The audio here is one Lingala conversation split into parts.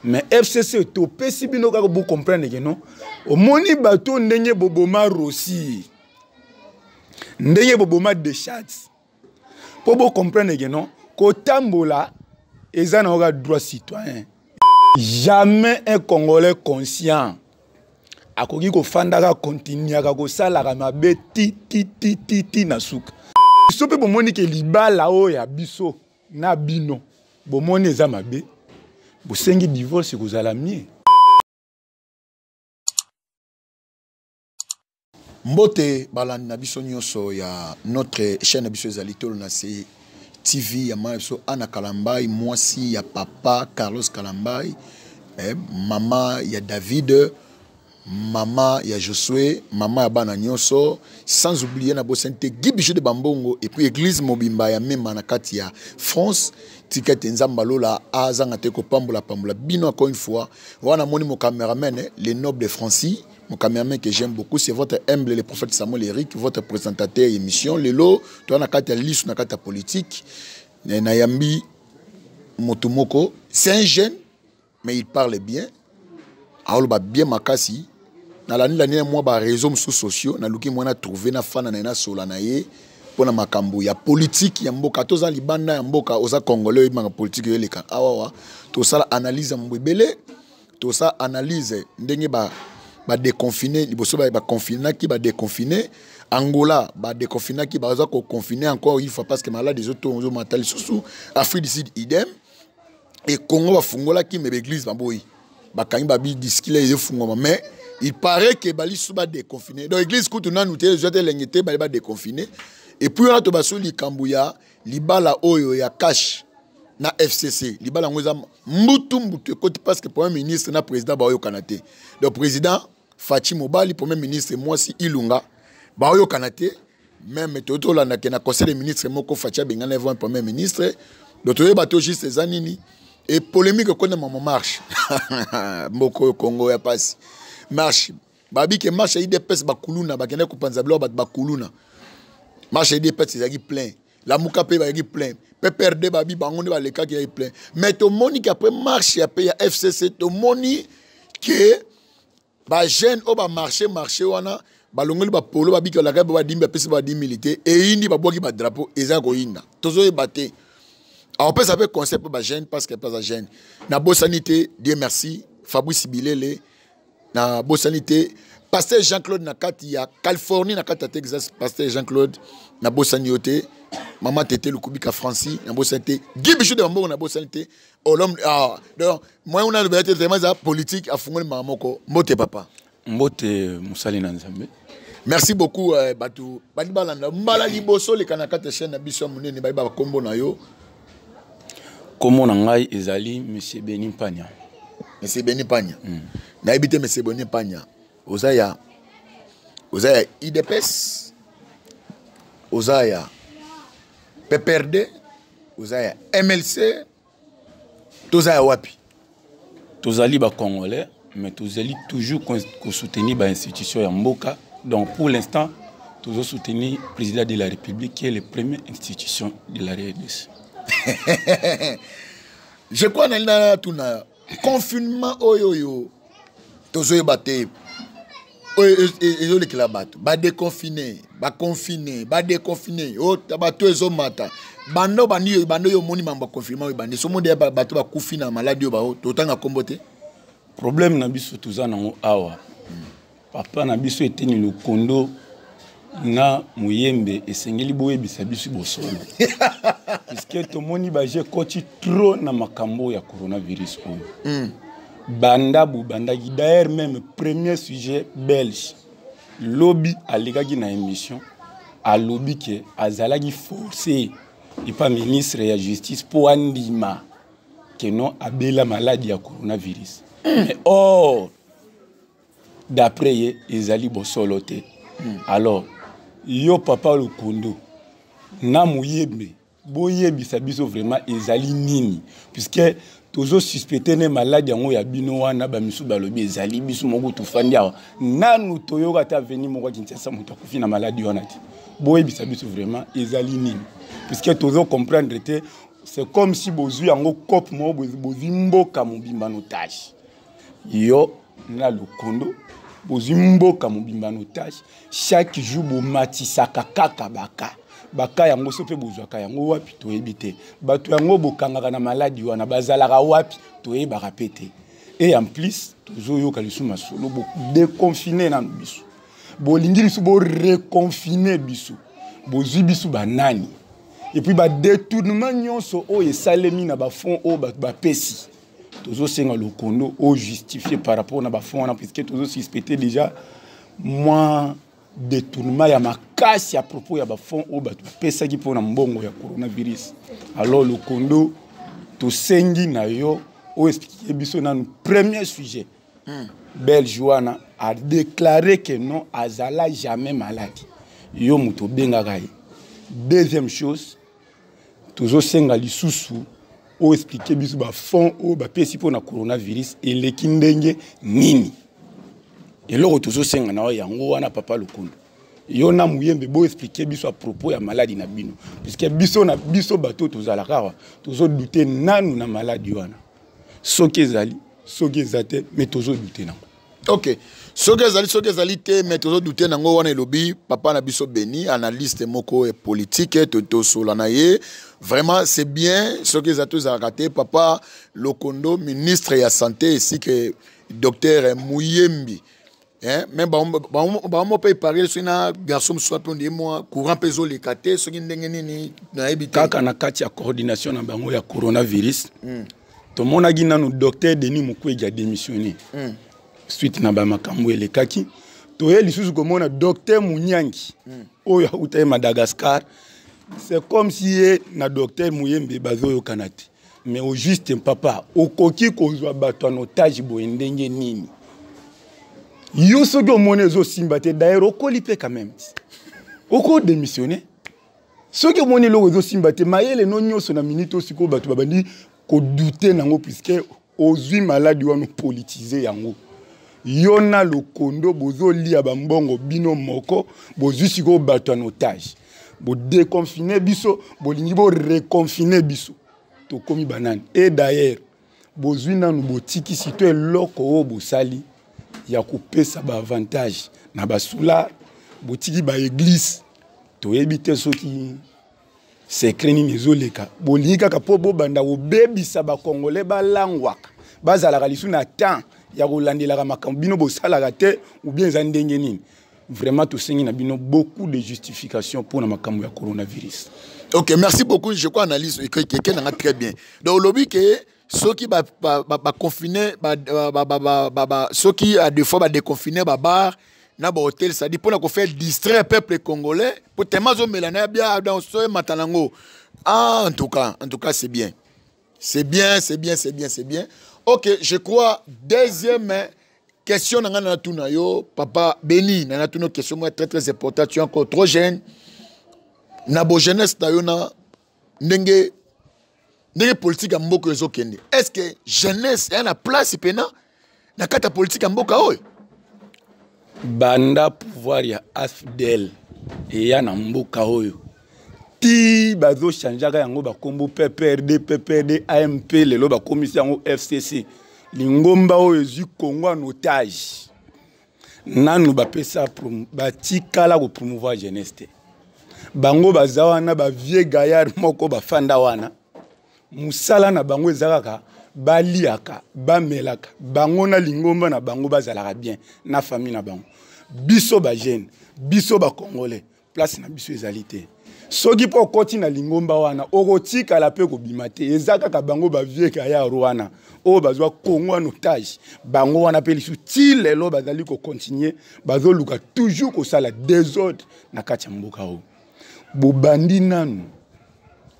Mais FCC, topesi bino kaka bocomprendre ke non, omoni bato ndenge boboma Rossi, ndenge boboma Dechat, mpo bocomprendre ke non, kotambola eza na oka droit citoyen. Jamais un Congolais conscient akoki kofandaka kontinuaka kosalaka mabe ti ti ti ti ti na suka. Biso mpe bomoni ke libala oyo ya biso na bino bomoni eza mabe, bosengi divorce kozala mieux. Mbote balandi na biso nyonso ya notre chaîne na biso ezali Tolo na se TV ya mama biso Anna Kalambayi, mwasi ya papa Carlos Kalambayi, mama ya David, mama ya Josué, mama ya bana nyonso, sans oublier na bosani te Guy Bijou de Bambongo et puis église mobimba ya Mema na kati ya France. Tika ete Nzambe alola azanga te kopambola pambola bino encore une fois. Wana moni mon cameraman, le noble Francis, mon cameraman que j'aime beaucoup, c'est votre humble le prophète Samuel Eric, votre présentateur émission lelo toi na kati ya lisu na kati ya politique na yambi moto moko, c'est un jeune mais il parle bien, aoloba bien makasi. Nalandi landi na mwa ba réseaux mosusu sociaux, naluki mwana trouver na fana na ye, nasola na ye mpona makambo ya politique ya mboka. Toza libanda ya mboka, oza Congolais, oyebimaka politique oyo eleka awawa. Tosala analyse ya mambo ebele, tosala analyse ndenge badéconfine liboso, baconfinaki, badéconfine Angola, badéconfinaki, baza koconfine encore une fois parce que malade ezomata lisusu. Afrique du Sud idem, et Congo bafungolaki me baeglise baboyi, bakangi babi diskile ezofungwama, mais il paraît que balisu badéconfine. Donc église kutu nanu te ezwa te elenge te, bali badéconfine. Et puis wana tobaso likambo ya libala oyo ya cash na FCC. Libala yango eza mbutu mbutu ekoti parce que premier ministre na président baoyokana te. Donc président Fatshi mobali, premier ministre mwasi Ilunga, baoyokana te. Même toyotolandake na conseil des ministres moko, Fatshi abengana evo premier ministre. Donc toyeba to juste eza nini e polémique ekoti na mama marche. Mboka oyo Congo ya pasi. Marche babi ke marche ya UDPS, bakuluna bakende kopanza biloko, bato bakuluna. Marche ya UDPS ezalaki plein, Lamuka mpe bayaki plein, PPRD babi bango nde balekaki, yaki plein. Mais tomoni ke après marche ya mpe ya FCC, tomoni ke bajeune oyo bamarche marche wana balongoli bapolo, babiki balaka badimbi, bapesi badimili te, eyindi, babwaki badrapeau, eza koyinda. Tozoyeba te. Akopesa mpe conseil mpe bajeune parce que mpe aza jeune. Nabosani te, Dieu merci, Fabrice Bilele. Nabosani te pasteur Jean-Claude na kati ya Californie, na kati ya Texas. Pasteur Jean-Claude, nabosani yo te. Mama Tete Lukubika Francis, nabosani te. Guy Bijou de Bambongo, nabosani te. Olom ah, donc moi on a le te vraiment eza politique afungoli mama moko. Mbote papa. Mbote mosali na Nzambe. Merci beaucoup. Bato bali balanda mbala liboso leka na kati ya chaîne na biso ya monene, bayi bakombo na yo. Kombo na ngai ezali monsieur Beni Mpanya. Monsieur Beni Mpanya. Nayebi te, monsieur Beni Mpanya, oza ya UDPS, oza ya PPRD, oza ya MLC, toza ya wapi? Tozali bacongolais, mais tozali toujours kosoutenir bainstitution ya mboka. Donc pour l'instant tozosoutenir président de la République qui est le première institution de la RDC. Je crois nali na tuna confinement oyo oyo tozoyeba te oyo ezolekela bato, badéconfine, baconfine, badéconfine, bato ezomata. Bando bandi bando oyo omoni mambo ya confinement oyo ebandi, so omoni bato bakufi na maladi oyo, bao totanga nkombo te. Problème na biso toza nango awa, papa na biso Eteni Lokondo na Moyembe, esengeli boyebisa biso bosolo, puisque tomoni baje ekoti trop na makambo ya coronavirus oyo. Banda bobandaki, d'ailleurs même premier sujet belge lobi alekaki na émission, alobi ke azalaki forcé epa ministre ya justice mpo andima ke non, abela maladi ya coronavirus. Mais or d'après ye ezali bosolo te. Alors yo papa Lokondo na Moyembe, boyebisa biso vraiment ezali nini, puisque tozosuspecte ne maladi yango ya bino wana. Bamisu balobi ezali biso moko tofandi awa, nanu toyoka ata veni moko ya Kinshasa moto akufi na maladi wana te. Boyebisa biso vraiment ezali nini, puisque tozocomprendre te. C'est comme si bozwi yango cope moko, bozwi mboka mobimba na otage. Yo na Lokondo bozwi mboka mobimba na otage. Chaque jour bomatisaka kaka baka baka yango, so mpe bozwaka yango wapi toyebi te. Bato yango bokangaka na maladi wana bazalaka wapi toyebaka mpe te. Et en plus tozoyoka lisusu masolo, bodéconfiner nanu biso, bolingi lisusu boreconfiner biso. Bozwi biso banani? Et puis badétournement nyonso oyo esalemi na bafonds oyo bato bapesi, tozosenga Lokondo ojustifie par rapport na bafonds wana, puisque tozosuspecte déjà mwa détournement ya makasi à propos ya bafonds oyo bato bapesaki mpona mbongo ya coronavirus. Alors Lokondo, tosengi na yo oyo explique biso nanu premier sujet. Belge wana adéclaré que non, azala jamais malade, yo moto obengaka ye. Deuxième chose, tozosenga lisusu oyo explique biso bafonds oyo bapesi mpona coronavirus eleki ndenge nini. Eloko tozosenga na yo yango wana, papa Lokondo, yo na Muyembe, boexplique biso à propos ya maladi na bino, puisque biso na biso bato tozalaka awa tozodouter nanu na maladi wana, soki ezali, soki eza te, mais tozodouter nango. Ok, soki ezali, soki ezali te, mais tozodouter nango. Wana elobi papa na biso Beni, analyste moko ya politique, tosola na ye. Vraiment c'est bien. Soki eza to ezalaka te, papa Lokondo, ministre ya santé, ainsi que docteur Muyembi, hein, mais bango mpe eparie soki na garçon mosusu mpe ondie mwa courant mpe ezoleka te, soki ndenge nini nayebi te. Kaka na kati ya coordination na bango ya coronavirus, tomonaki nanu docteur Denis Mukwege adémissionné suite na bamakambo elekaki. Toye lisusu komona docteur Munyangi oyo auta ye Madagascar. C'est comme si ye na docteur Muyembe bazoyokana te. Mais au juste, papa, okoki kozwa bato en otage boye ndenge nini? Yo soki omoni ezosimba te, d'ailleurs okoli mpe quand même, okodémissionne. Soki omoni eloko ezosimba te, mayele no nyonso na minute oyo sikoyo bato babandi kodouter nango, puisque ozwi maladi wana, opolitiser yango. Yo na Lokondo bozolia bambongo bino moko, bozwi sikoyo bato en otage. Bodéconfiner biso, bolingi boreconfiner biso, tokomi banani? Et d'ailleurs bozwi nanu, botikisi to eloko oyo bosali ya kopesa baavantage na basoûlards, botiki baéglise, toyebi te soki secret nini ezoleka. Bolingi kaka mpo bobanda kobebisa bakongolais, balangwaka, bazalaka lisu na temps ya kolandelaka makambo bino bosalaka te, ou bien eza ndenge nini? Vraiment tosengi na bino beaucoup de justification mpona makambo ya coronavirus. Ok, merci beaucoup. Je crois analyse eke nanga très bien. Donc olobi ke soki baconfine, soki à deux fois badéconfine babar na bahotel, c'est-à-dire mpona kofaire distraire peuple congolais, po tellement azomela na ya bia, donc so emata nango. Ah, en tout cas c'est bien, c'est bien, c'est bien, c'est bien, c'est bien. Ok, je crois deuxième question na ngai na natuna yo, papa Beni, na natuna question moko très très important. Tu es encore trop jeune, na bo jeunesse na yo, na ndenge ndenge politique ya mboka ezokende, est ce que jeunesse eya na place mpena na kati ya politique ya mboka oyo? Banda pouvoir ya AFDL eya na mboka oyo ti bazochangeaka yango bakombo PPRD, PPRD, AMP, lelo bakomisi yango FCC, lingomba oyo ezwi Congo en otage, nanu bapesa, batikala kopromouvoir jeunesse te. Bango baza wana bavieux gaillard moko bafanda wana, mosala na bango eza kaka baliaka, bamelaka, bango na lingomba na bango bazalaka bien na famille na bango. Biso bajeune, biso bacongolais, place na biso ezali te. Soki mpo okoti na lingomba wana, okotikala mpe kobima te. Eza kaka bango bavieux gaillard wana oyo bazwa Congo en otage. Bango wana mpe lisusu ti lelo bazali kocontinuer, bazoluka toujours kosala désordre na kati ya mboka oyo. Bobandi nanu,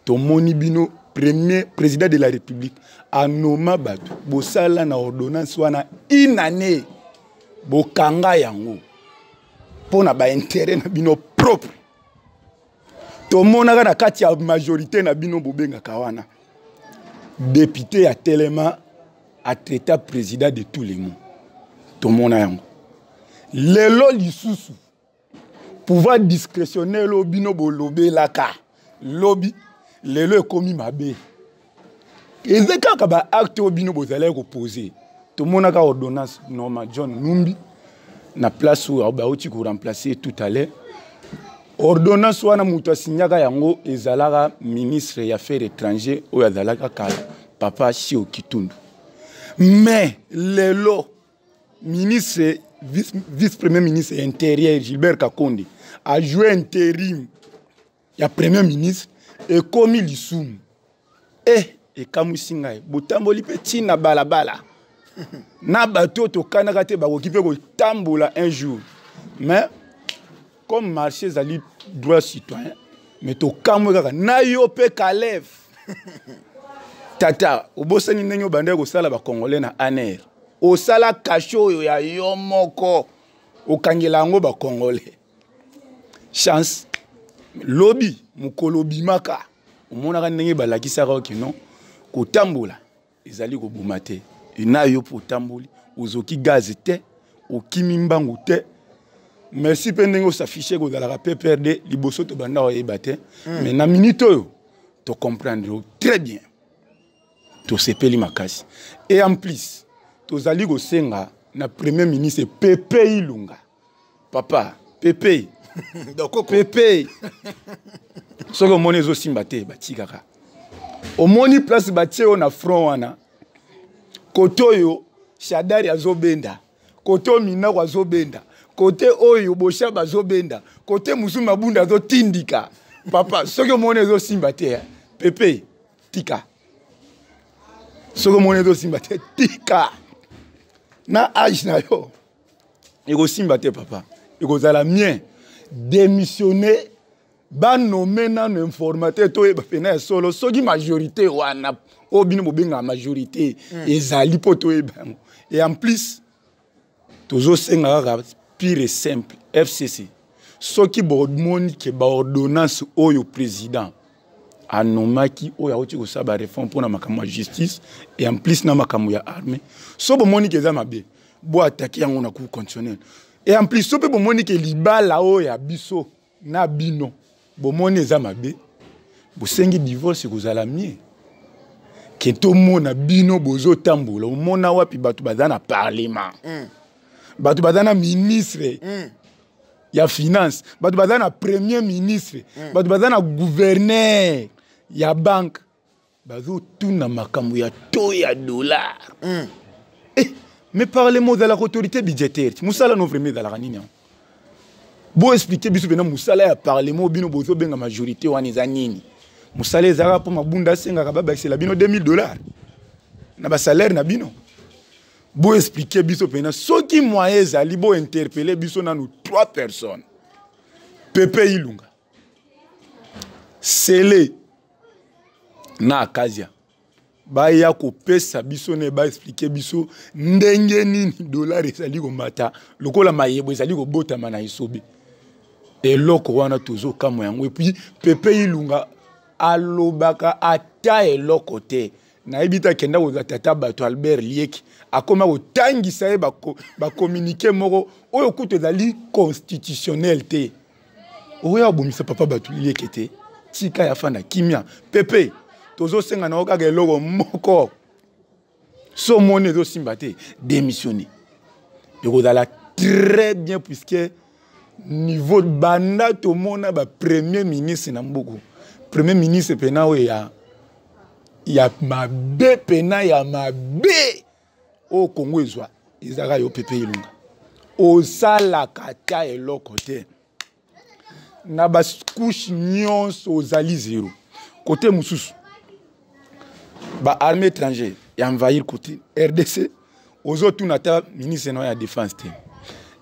tomoni bino premier président de la République anoma bato, bosala na ordonnance wana une année, bokanga yango mpo na baintérêt na bino propre. Tomonaka na kati ya majorité na bino bobengaka wana, député ya telema atraita président de tous les mots, tomona yango. Lelo lisusu pouvoir discrétionnel oyo bino bolobelaka lobi, lelo ekomi mabe. Eza kaka baacte oyo bino bozalaki kopose. Tomonaka ordonnance Norma John Numbi na place oyo bauti koremplace tout à l'heure. Ordonnance wana, moto asignaka yango ezalaka ministre ya affaires étranger oyo azalaka kala, papa Shio Kitundu. Mais lelo ministre vice premier ministre intérieur Gilbert Kakonde ajoué intérim ya premier ministre, ekomi lisumu. Ekamwisi ngai, botamboli mpe ntina balabala na bato oyo tokanaka te bakoki mpe kotambola un jour. Mais comme marché ezali droit citoyen, mais tokamwe kaka na yo mpe Kalev. Tata, obosani ndenge obandaki kosala bacongolais na ANR? Osala kasho oyo ya yo moko, okangela yango bacongolais. Chance lobi mokolo obimaka, omonaka ndenge balakisaka okino kotambola ezali koboma te. Na yo mpo otamboli, ozoki gaz te, okimi mbangu te. Merci mpe ndenge osafishe kozalaka PPRD. Liboso tobanda koyeba te. Mais na minute oyo tocomprendre très bien, tosepeli makasi. Et en plus tozali kosenga na premier ministre Pepe Ilunga, papa Pepe, Pepe, soki omoni ezosimba te, batikaka. Omoni place batie oyo na front wana, kote oyo Shadari azobenda, kote oyo Minako azobenda, kote oyo Boshab azobenda, kote mosusu Mabunda azotindika. Papa, soki omoni ezosimba te, Pepe, tika. Soki omoni ezosimba te, tika. Na age na yo ekosimba te, papa. Ekozala mien démissionner, banome nano informateur, toyeba pena ya solo soki majorité wana oyo bino bobengaka majorité ezali, mpo toyeba yango. Et en plus tozosenga kaka pure et simple, FCC, soki bomoni ke baordonnance oyo président anomaki, oyo awuti kosala baréforme mpona makambo ya justice et en plus na makambo ya armée, so bomoni ke eza mabe, boattaquer yango na cour constitutionnelle. Et en plus so mpe bomoni ke libala oyo ya biso na bino, bomoni eza mabe, bosengi divorce, ekozala mieux ke tomona bino bozotambola. Omona wapi bato baza na parlement, bato baza na ministre ya finance, bato baza na premier ministre, bato baza na gouverneur ya banque, bazotuna makambo ya taux ya dollar? Mais parlement ozalaka autorité budgétaire. Mosala no vraiment ezalaka nini yango? Boexpliquer biso mpena mosala ya parlement. Bino bozobenga majorité wana, eza nini mosala? Ezalaka mpo Mabunda asengaka babakisela bino 2000 dollars na basalaire na bino? Boexpliquer biso mpena. Soki moyen ezali, bointerpeller biso nanu trois personnes: Pepe Ilunga, Sele na Akazia, baya kopesa biso na baexpliquer biso ndenge nini dollar ezali komata lokola mayebo ezali kobotama na esobe. Eloko wana tozokamwa yango. Et puis Pepe Ilunga alobaka ata eloko te. Nayebi te, akenda kozwa tata bato Albert Lieki, akóma kotangisa ye bacommuniqué moko oyo kutu ezali constitutionnel te. Oyo abomisa papa bato Lieke te, tika ya fanda kimia. Pepe, tozosenga na yo kaka eloko moko: so omoni ezosimba te, démissionner, ekozala très bien, puisque niveau banda tomona bapremier ministre na mboka, premier ministre mpena oyo ya mabe, pena ya mabe oyo Kongo ezwa, ezalaka yo Pepe Ilunga. Osalaka ata eloko te na bacouche nyonso, ozali zéro. Côté mosusu baarmée étranger ya envahir côté RDC, ozotuna ata ministre na yo ya défense te.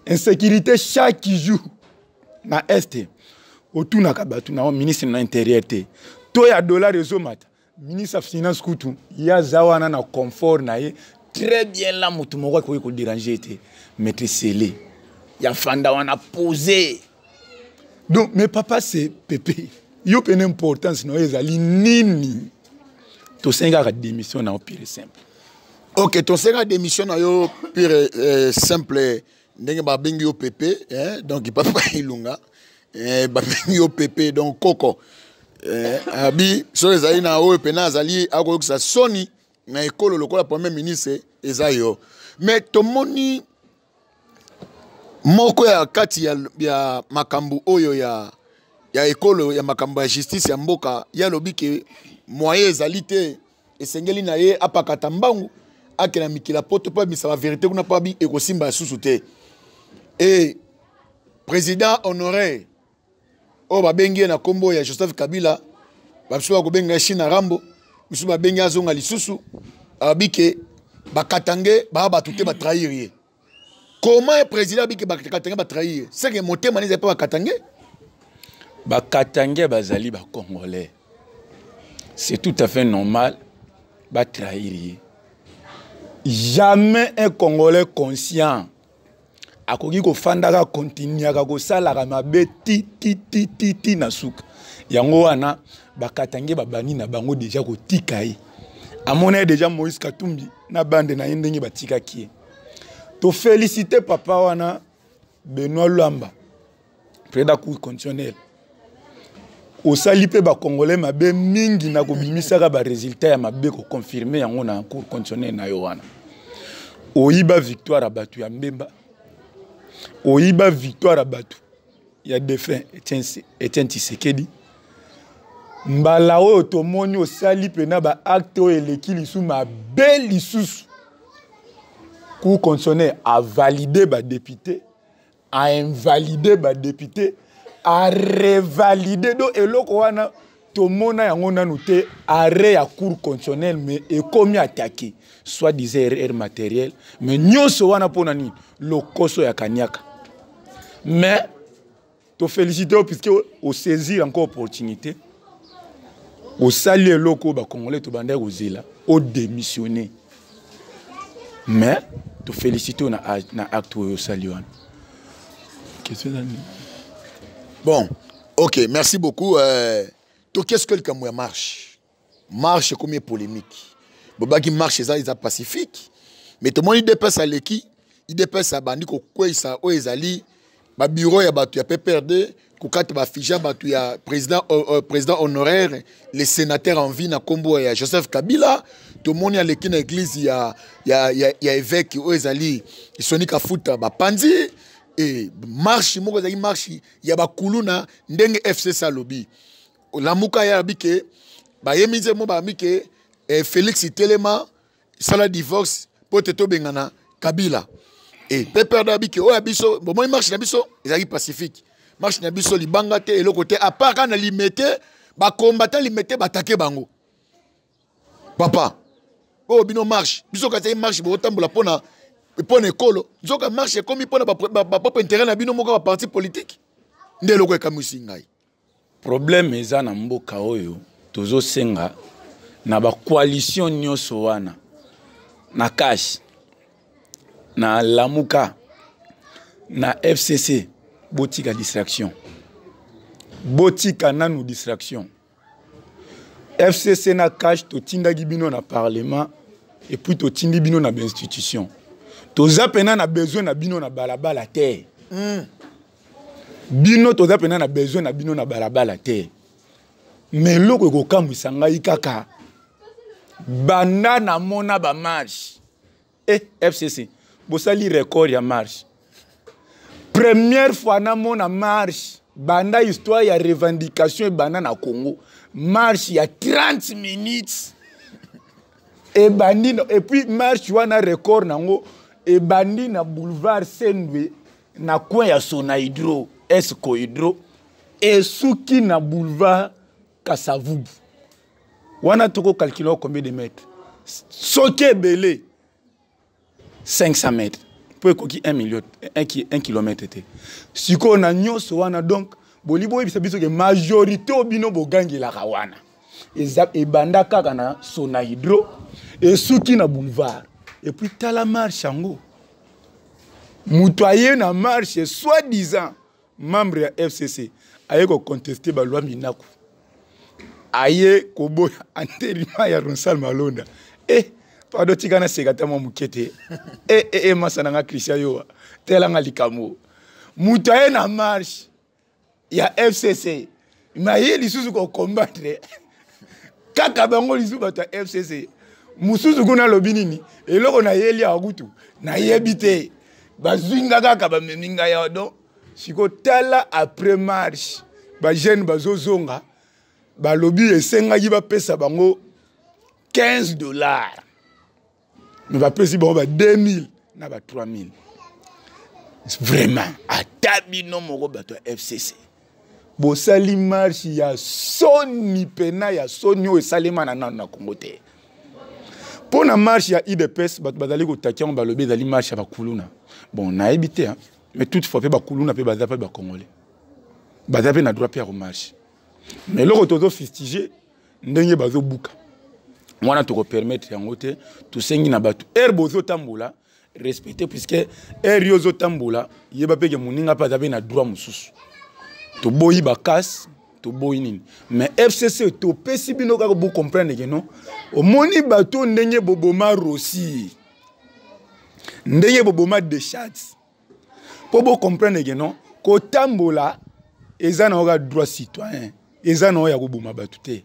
Insécurité chaque jour na Est, otunaka bato na yo, ministre na intérieur te. To ya dollar ezomata, ministre ya finance kutu ye aza wana na confort na ye, très bien la, motu moko akoki kodéranger te. Maître Sele ya fanda wana posé. Donc, mais papa, c'est Pepe, yo pene importance na yo ezali nini? Tosengi kaka démission na yo pure simple. Ok, tosenga démission na yo pure simple. Ndenge babengi yo Pepe, hein? Donc papa Ilunga, babengi yo Pepe, donc koko, abi soki ezali na oyo pena azali akoyokisa soni. Na ekolo lokola premier ministre eza yo, mais tomoni moko ya kati ya makambo oyo ya ekolo, ya makambo ya justice ya mboka, ye alobi ke moyen ezali te, esengeli na ye apakata mbangu, akende na mikila Poto mpo abimisa bavérité kuna, mpo abi ekosimba lisusu te. E président honoraire oyo babengi ye na nkombo ya Joseph Kabila, babiso bakobenga ye China Rambo, biso babengi azonga lisusu, alobi ke bakatange baa bato te, batrahir ye. Comment président abiki bakatange batrahir ye? Seke motema nini ezali mpo bakatange? Bakatange bazali bacongolais, c'est tout à fait normal batrahir ye. Jamais un Congolais conscient akoki kofandaka, kontinuaka kosalaka mabe ti ti ti ti ti na suka. Yango wana bakatange babandi na bango deja kotika ye. Amona ye deja Moïse Katumbi na bande na ye ndenge batikaki ye. Tofélicité papa wana Benoît Lwamba, président cour constitutionnelle. Osali mpe bacongolais mabe mingi na kobimisaka baresultat ya mabe, koconfirme yango na cour constitutionnelle na yo wana. Oyiba victoire ya bato ya Mbemba, oyiba victoire ya bato ya défunt Etienne Tshisekedi. Mbala oyo tomoni osali mpena baacte oyo eleki lisusu mabe lisusu. Cour constitutionnelle avalide badéputé, ainvalide badéputé, arevalide. Do eloko wana tomona yango nanu te, arrêt ya cour constitutionnelle, mais ekomi attaqué, soit disant erreur matériel. Mais nyonso wana mpona nini? Lokoso ya kaniaka. Mais tofélicité yo puisque osaisir encore opportunité, osali eloko oyo bacongolais tobandaki kozela, odémissionner. Mais tofélicité yo na acte oyo osali wana. Question eza nini? Bon, ok, merci beaucoup. To qu'est-ce que likambo ya marche, marche ekomi polémique. Bobaki marche eza pacifique, mais tomoni UDPS aleki, UDPS abandi kokweyisa oyo ezali babureau ya bato ya PPRD, kokata bafiche ya bato ya président honoraire, le sénateur en vie na nkombo ya Joseph Kabila. Tomoni aleki na église ya évêque oyo ezali Soni Kafuta, bapanzi. E marche moko ezalaki marche ya bakuluna ndenge FCC alobi, Lamuka ye alobi ke bayemi nzembo, babi ke Félix telema, sala divorce mpo te tobengana Kabila. E PPRD abi ke oyo ya biso, bomoi, marche na biso ezalaki pacifique, marche na biso libanga te, eloko te, à part kaka na Limete, bacombattant Limete batake bango. Papa, oyo bino marche biso kasi marche bokotambola mpona ekolo, nzoka marche ekomi mpona bapropre intérêt na bino moko baparti politique. Nde eloko ekamwisi ngai. Problème eza na mboka oyo, tozosenga na bacoalition nyonso wana, na CACH, na Lamuka, na FCC, botika distraction, botika nanu distraction. FCC na CACH, totindaki bino na parlement et puis totindi bino na bainstitution. Toza mpena na besoin na bino na balabala te. Bino toza mpena na besoin na bino na balabala te. Mais eloko ekokambwisa ngai kaka, banda namona bamarche, e FCC bosali record ya marche. Première fois namona marche banda histoire ya revendication ebanda na Congo, marche ya 30 minutes ebandi. Et puis marche wana, record nango ebandi na boulevard Sendwe, na coin ya Sonahydro, Esco-Hydro, esuki na boulevard Kasavubu. Wana tokocalcule combien de mètres? Soki ebele, 500 mètres, mpo ekoki 1 million, 1 kilomètre te. Sikoyo na nyonso wana, donc boli boyebisa biso ke majorité oyo bino bogangelaka wana eza ebanda kaka na Sonahydro, esuki na boulevard. Et puis tala marche yango, moto aye na marche, soi-disant membre ya FCC, aye koconteste baloi Minaku, aye koboya entérinement ya Ronsard Malonda. E pardon, tika naseka ta mwa moke te. E e e, masa na nga Christian Yowa, telanga likambo. Moto aye na marche ya FCC, me aye lisusu kocombattre kaka bango lisusu bato ya FCC. Mosusu kuna alobi nini? Eloko nayeli awa kutu nayebi te, bazwi nga kaka, bamemi ngai awa. Donc sikoyo tala, après marche bajeune bazozonga, balobi esengaki bapesa bango 15 $, mais bapesi bango ba 2000 na ba 3000. Vraiment, ata bino moko bato ya FCC bosali marche ya soni pena, ya soni oyo esalema na nano na Congo te. Mpo na marche ya UDPS, bato bazali kotaki yango, balobi ezali marche ya bakuluna. Bon, nayebi te, mais toutefois mpe bakuluna mpe baza mpe bacongolais, baza mpe na droit mpe ya komarche. Mais eloko tozofustige, ndenge bazobuka wana, tokopermettre yango te. Tosengi na bato, heure bozotambola, respecte, puisque heure yo ozotambola, yeba mpe ke moninga mpe aza mpe na droit mosusu. Toboyi bacasse, toboyi nini, mais FCC, topesi bino kaka bocomprendre ke non, omoni bato ndenge boboma Rossy, ndenge boboma Dechat, mpo bocomprendre ke non, kotambola eza na oka droit citoyen, eza na oyo ya koboma bato te.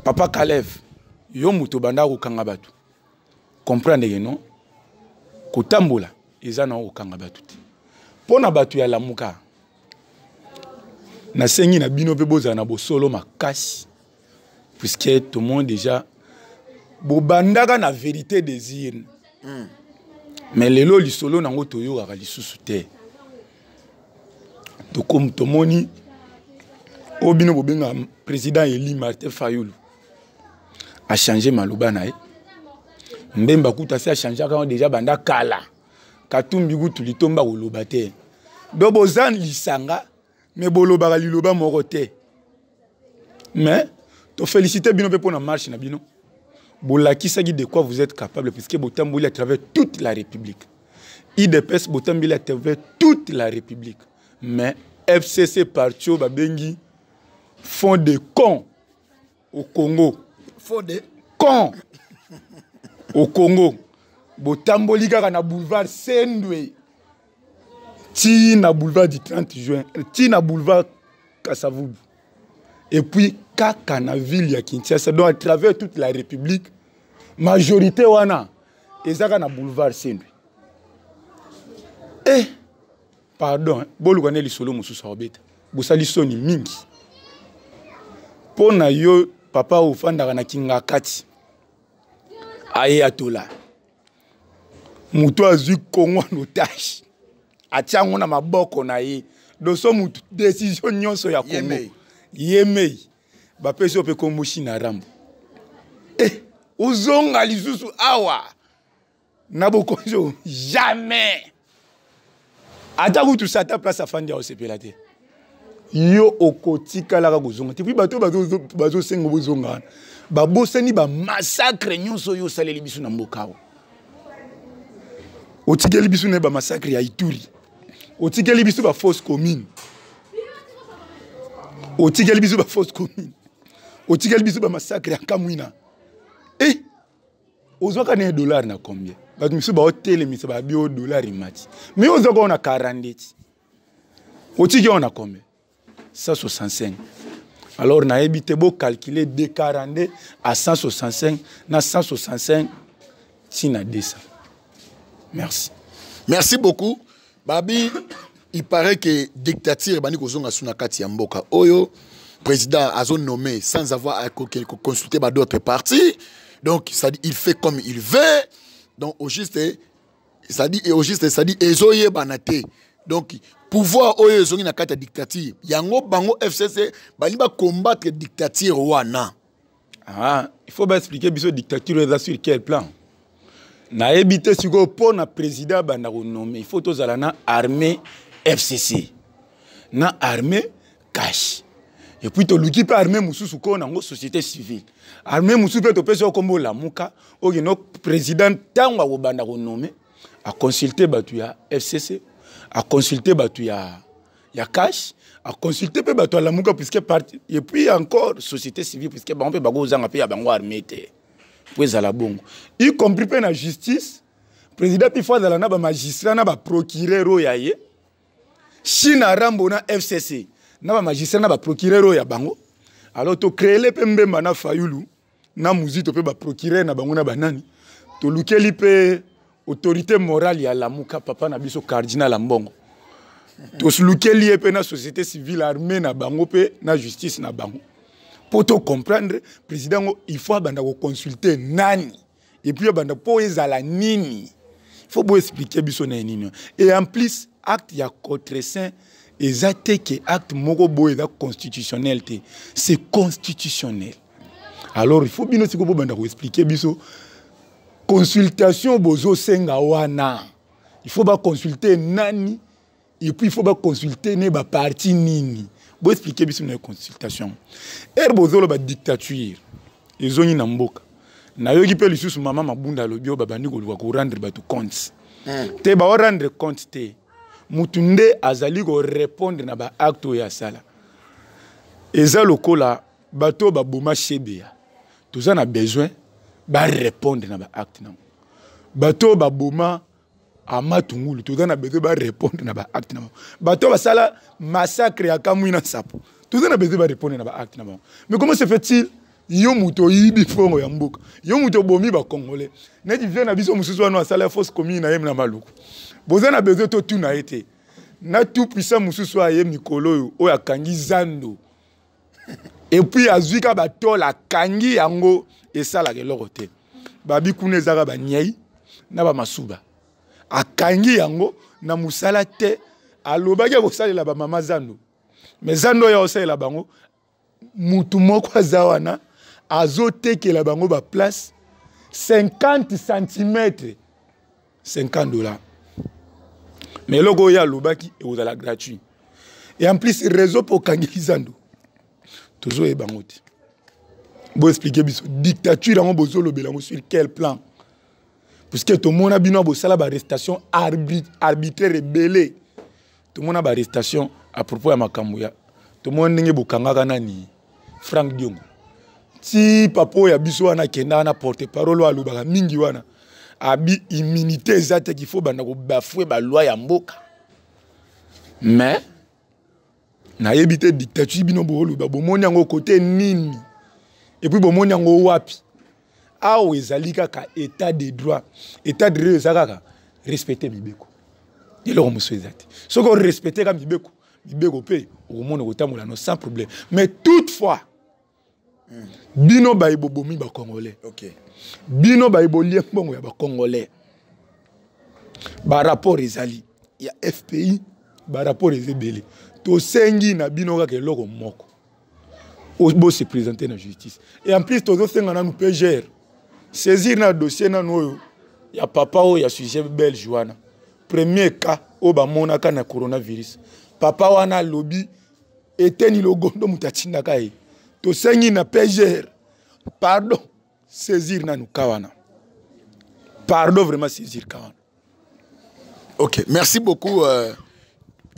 Papa Kalev, yo moto obanda kokanga bato, comprendre ke non, kotambola eza na kokanga bato te. Mpo na bato ya Lamuka, nasengi na bino mpe bozala na bosolo makasi, puisque tomoni déjà bobandaka na vérité des urnes. Mais lelo lisolo nango toyokaka lisusu te. Tomoni oyo bino bobengaka président élu Martin Fayulu achange maloba na ye. Mbemba kuta se achangeaka yango déjà banda kala. Katumbi kutu litomba koloba te. Do boza lisanga, mais bolobaka liloba moko te. Mais tofélicité bino mpe mpo na marche na bino, bolakisaki de quoi vous êtes capable, puisque botamboli à travers toute la République. UDPS botamboli à travers toute la République, mais FCC, parti oyo babengi fond de con au Congo, fond de con au Congo, botamboli kaka na boulevard Sendwe ti na boulevard du 30 juin, ti na boulevard Kasavubu, et puis kaka na ville ya Kinshasa. Donc à travers toute la République, majorité wana ezaka na boulevard Sendwe. Eh, pardon, boluka nde lisolo mosusu akobeta. Bosali soni mingi. Mpo na yo papa, ofandaka na Kingakati, aye atola moto azwi Kongo en otage, atia yango na maboko na ye. Doso motu décision nyonso ya Kongo ye mei, bapesi yo mpe kombo na Rambo. Eh, ozonga lisusu awa na bokonzi oyo, jamais. Ata kutu sata place afandi, aosepela te. Yo okotikalaka kozonga te. Puis bato bazosenga bozonga wana, babosani bamassacre nyonso oyo osaleli biso na mboka awa. Otikeli biso na bamassacre ya Ituri, otikeli biso bafosse commune, otikeli biso bafosse commune, otikeli biso bamassacre ya Kamwina. E ozwaka na dollar na combien? Bato misusu baotelemisa, babi o dollar emati, mais ozwaka oyo na 40 ti otiki oyo na combien? 165. Alors nayebi te, bocalcule de 42 à 165, na 165 ntina 200. Merci. Merci beaucoup. Babi, il paraît que dictature ebandi kozonga su na kati ya mboka oyo. Président azo nommé sans avoir à consulter d'autres partis. Donc ça dit, il fait comme il veut. Donc au juste, ça dit, au juste, ça dit ezoyebana te. Donc pouvoir oyo ezongi na kati ya dictature yango. Bango FCC balingi bacombattre dictature wana. Ah, il faut baexpliquer biso dictature eza sur quel plan. Nayebi te. Sikoyo mpo na président abanda konommer, il faut tozala na armée FCC, na armée CACH, et puis toluki mpe armée mosusu koyo nango société civile, armée mosusu mpe topesi yo kombo Lamuka. Okende, président ntango akobanda konommer, aconsulte bato ya FCC, aconsulte bato ya CACH, aconsulte mpe bato ya Lamuka, puisque parti, et puis encore société civile, puisque bango mpe bakozanga mpe ya bango armée te po ezala bongo, y compris mpe na justice. Président mpe faut azala na bamagistrat na baprocureur oyo ya ye, Chine Rambo na FCC na bamagistrat na baprocureur oyo ya bango. Alors tocréele mpe Mbemba na Fayulu. Na Muzito mpe baprocureur na bango na banani. Tolukeli mpe autorité morale ya Lamuka, papa na biso cardinal Ambongo. Toslukeli ye mpe na société civile armée na bango mpe na justice na bango, mpo tocomprendre président ngo. Il faut abanda koconsulte nani et puis abanda mpo ezala nini? Il faut boexpliquer biso na ye nini. Et en plus, acte ya contreseing eza te ke acte moko boye eza constitutionnel te. C'est constitutionnel. Alors il faut bino sikoyo bobanda koexpliquer biso consultation bozosenga wana. Il faut baconsulte nani et puis il faut baconsulte ne baparti nini? Boexpliquer biso na consultation ere bozoloba dictature ezongi na mboka. Nayoki mpe lisusu mama Mabunda alobi oyo babandi koluka korendre bato compte te. Baorendre compte te, mutu nde azali korépondre na baacte oyo asala. Eza lokola bato oyo baboma Chebeya, toza na besoin barépondre na baacte nango. Bato oyo baboma Amatungulu, toza na besoin barépondre na baacte na bango. Bato oyo basala massacre ya Kamwina Nsapu, toza na besoin barépondre na baacte na bango. Mais comment se fait-il yo moto oyibi mbongo ya mboka, yo moto obomi bacongolais, neti vie na biso mosusu wana asala fosse commune na ye na Maluku, boza na besoin totuna ye te? Na tout puissant mosusu aye mikolo oyo, oyo akangi zando et puis azwi ka batole, akangi yango, esalaka eloko te. Babi kuna ezaka banyei na bamasuba, akangi yango na mosala te. Alobaki akosalela bamama zando, mais zando oyo akosalela bango, mutu moko aza wana azotekela bango baplace 50 cm 50 $. Mais eloko oyo alobaki ekozala gratuit. Et en plus, réseau mpo okangeli zando, tozoyeba yango te. Boexpliquer biso dictature yango bozolobela yango sur quel plan, puisque tomona bino bosala baarrestation arbitraire ebele. Tomona baarrestation à propos ya makambo ya, tomona ndenge bokangaka nani, Frank Diongo, ti papa oyo ya biso wana akenda wana, porte parole oyo alobaka mingi wana, abi immunité eza te, qu'il faut banda kobafouer baloi ya mboka. Mais nayebi te dictature bino booloba, bomoni yango kote nini et puis bomoni yango wapi? Awa ezali kaka état de droit. État de droit eza kaka respecte mibeko, eloko mosusu eza te. Soki orespecte ka mibeko, mibeko mpe okomona kotambola no sans problème. Mais toutefois, bino baye bobomi bacongolais, bino baye bolie mbongo ya bacongolais, barapport ezali ya FPI, barapport eza ebele. Tosengi na bino kaka eloko moko: bose présenter na justice. Et en plus, tozosenga nanu PGR saisir na dossier nanu oyo ya papa oyo ya sujet belge wana, premier cas oyo bamonaka na coronavirus. Papa wana alobi Eteni Logondo moto atindaka ye. Tosengi na PGR, pardon, saisir nanu ka wana. Pardon, vraiment, saisir ka wana. Ok, merci beaucoup.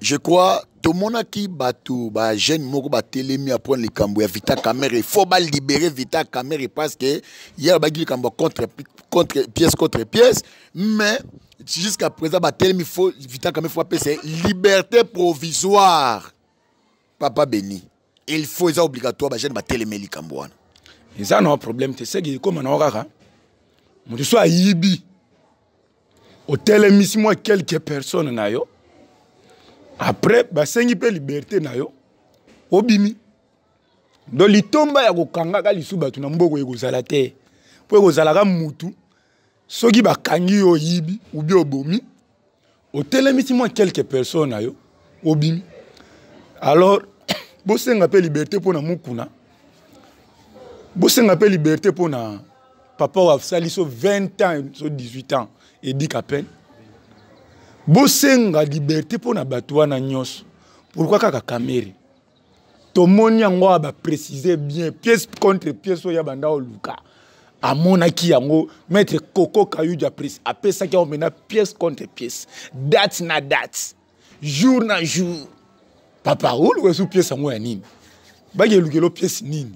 Je crois tomonaki bato bajeune moko batelemi apprendre likambo ya Vital Kamerhe. Il faut balibérer Vital Kamerhe parce que ye alobaki likambo contre, contre pièce contre pièce. Mais jusqu'à présent batelemi, faut Vital Kamerhe, faut apesa liberté provisoire. Papa Béni, il faut, eza obligatoire. Bajeune batelemi likambo wana. Eza na problème te. Seki ekóma nango kaka moto so ayibi, otelemisi mwa quelques personnes na yo, après basengi mpe liberté na yo, obimi. Donc litomba ya kokangaka lisu bato na mboka ekozala te, mpo ekozalaka mutu soki bakangi yo oyibi ubi obomi, otelemisi mwa quelques personnes na yo, obimi. Alors bosenga mpe liberté mpo na Mukuna, bosenga mpe liberté mpo na papa oyo asali so 20 ans, so 18 ans edika peine. Bosenga liberté mpo na bato wana nyonso. Pourquoi kaka Kamerhe? Tomoni yango awa, baprécise bien pièce contre pièce oyo ya banda oluka, amonaki yango. Maître Koko Kayudu apesaki yango mena pièce contre pièce, date na date, jour na jour. Papa, oluka esu pièce yango ya nini? Baki elukelo pièce nini?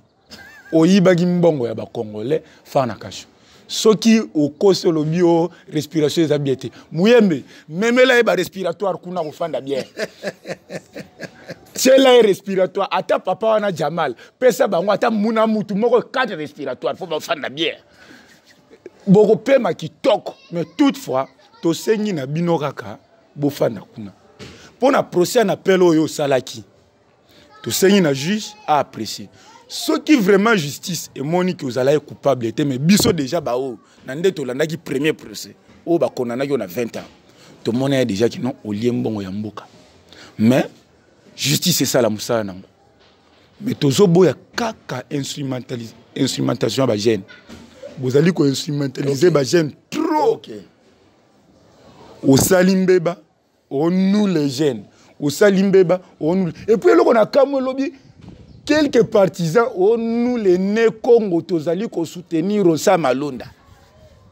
Oyibaki mbongo ya bacongolais fa na kasho. Soki okosi, olobi o respiration eza bien te, Muyembe memela ye barespiratoire kuna kofanda bien. Tiela ye respiratoire, ata papa wana Jamal, pesa bango ata muna mutu moko 4 respiratoire mpo bafanda bien, bokopema kitoko. Mais toutefois tosengi na bino kaka bofanda kuna mpo na procès na appel oyo osalaki. Tosengi na juge aapprécie soki vraiment justice emoni ke ozalaki coupable te. Mais biso déjà baoyo na nde tolandaki premier procès oyo bakondanaki oyo na 20 ans, tomona ye déjà kino olie mbongo ya mboka. Mais justice esala mosala nango. Mais tozoboya kaka instrumentation ya bajeune. Bozali koinstrumentalize bajeune trop. Osali mbeba, onu les jeunes, osali mbeba, onu. Et puis eloko na kamwe, elobi quelques partisans, onu les Ne Congo, tozali kosoutenir Rosa Malonda.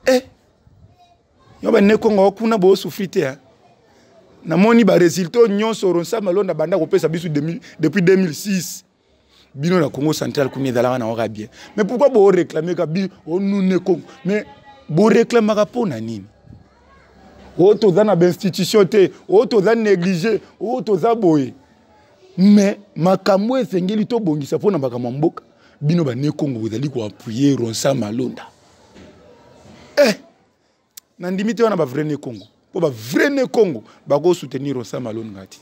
Eh, yo bane Congo kuna bosouffrir te, hein? Namoni baresultat nyonso Ronsa Malonda banda kopesa biso depuis 2006. Bino na Congo Central kuna ezalaka na waka bien, mais pourquoi boréclame ka bi onu Ne Congo? Mais boréclamaka mpo na nini? Oyo toza na bainstitution te, oyo toza négligé, oyo toza boye. Mais makambo esengeli tobongisa mpo na makambo ya mboka, bino bane Kongo bozali koappuyer Ronsa Malonda. Eh, nandimi te wana bavrai Ne Kongo, mpo bavrai Ne Kongo bakosoutenir Ronsa Malonda ti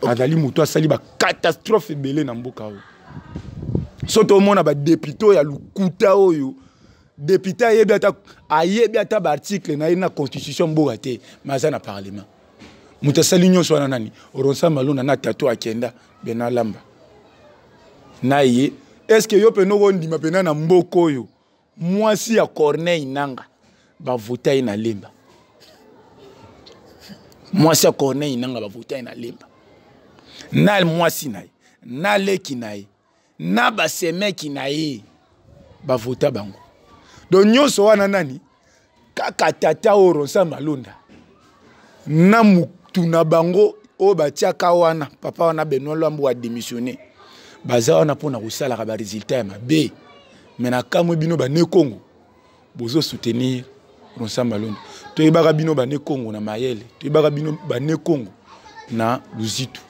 azali moto asali bacatastrophe ebele na mboka oyo. So tomona badéputé oyo ya lokuta oyo, député ayebi ata baarticle na ye na constitution mboka te, mais aza na parlement. Moto asali nyonso wana nani? Ronsa Malonda na tato akenda benalamba na ye. Est ce que yo mpena okondima mpena na mboka oyo mwasi ya Corneille Nanga bavota ye na Lemba? Mwasi ya Corneille Nanga bavota ye na Lemba, na mwasi na ye, na leki na ye, na basemeki na ye, bavota bango. Donc nyonso wana nani? Kaka tata oyo Ronsa Malonda na mutu na bango oyo batiaka wana, papa wana Benoit Lwambo adémissionné. Baza wana mpona kosalaka baresultat ya mabe. Mais na kamwe, bino bane Kongo bozosoutenir Ronsa Malonda. Toyebaka bino bane Kongo na mayele, toyebaka bino bane Kongo na luzitu,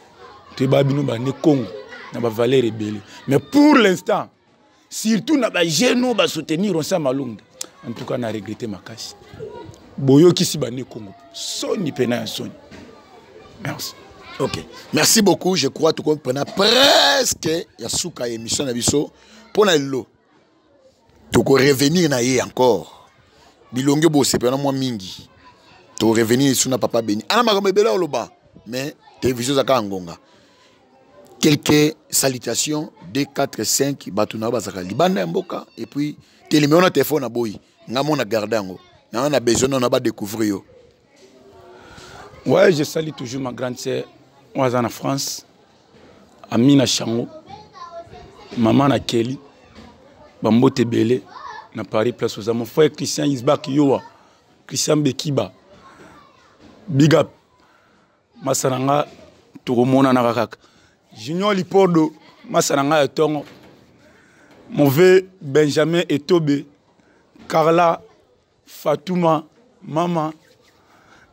toyebaka bino bane Kongo na bavaleur ebele. Mais pour l'instant, surtout na bajeune oyo basoutenir Ronsa Malonda, en tout cas na regrette makasi. Boyokisi bane Kongo soni pena ya soni. Merci. Ok, merci beaucoup. Je crois tokompena presque ya suka ya émission na biso mpo na lelo. Tokorevenir na ye encore, bilongi bosepela mwa mingi. Torevenir lisu na papa Beni ana makambo ebele oloba, mais télévision eza kaka ngonga. Quelques salutations, 2 4 5 bato na yo bazalaka libanda ya mboka. Et puis telemi wana, telefone na boyi nga mona garde yango nanga na besoin nano badécouvrir yo. Ouais, je salue toujours ma grande sœur oyo aza na France, Amina Chango, mama na Kelly, bambote ebele na Paris place oza. Mon frère Christian Isbak Yowa, Christian Bekiba, big up. Masa na nga, tokomonanaka kaka. Junior Lipordo, masa na nga ya ntongo. Mauvais Benjamin Etobe, Carla Fatuma, mama,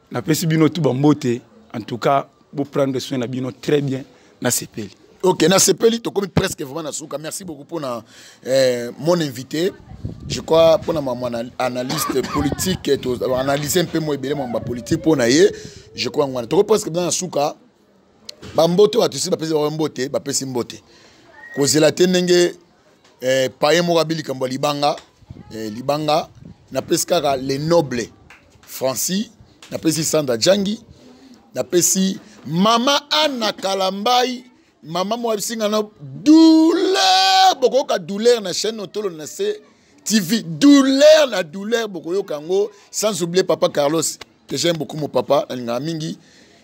napesi bino tu bambote. En tout cas boprendre soin na bino très bien. Nasepeli. Ok, nasepeli. Tokomi presque vraiment na suka. Merci beaucoup mpona mon invité. Je crois mpona mama analyste politique, analyse mpe mo ebele mwa bapolitique mpona ye. Je crois ngwana tokomi presque na suka. Bambote bato esi bapesi bango mbote, bapesi mbote. Kozela te ndenge paye moko abi likambo ya libanga, libanga. Napesi kaka le noble Francis, napesi Sandra Jangi, napesi mama Ana Kalambai, mama mo abisinga na douleur. Bokoyoka douleur na chaîne Otolo na se TV, douleur na douleur bokoyoka yango. Sans oublier papa Carlos que j'aime beaucoup, mon papa nalingaka mingi,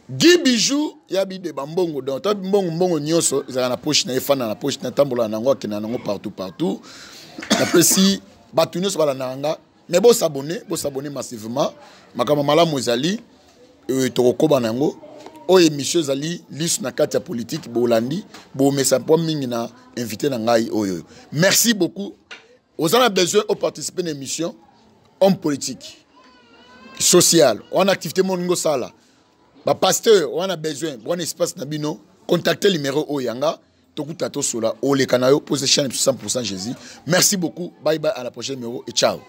Guy Bijou ya bide bambongo. Donc to mbongo, mbongo nyonso ezalaka na poche na ye, fanda na poche na tambola nango, akenda nango partout partout. Napesi bato nyonso balandaka nga, mais bosabonner, bosabonner massivement. Makambo malamu ezali, tokokoba na yango. Oyo émission ezali lisu na kati ya politique. Bolandi, bomesa mpo mingi na invité na ngai oyo. Merci beaucoup. Oza na besoin oparticiper na émission, homme politique, social, wana activité moningi osala, bapasteur wana besoin wana espace na bino. Contacte numéro oyo yanga, tokuta tosola, oleka na yo pose chaîne 100% Jésus. Merci beaucoup, bye bye, à la prochaine numéro et ciao.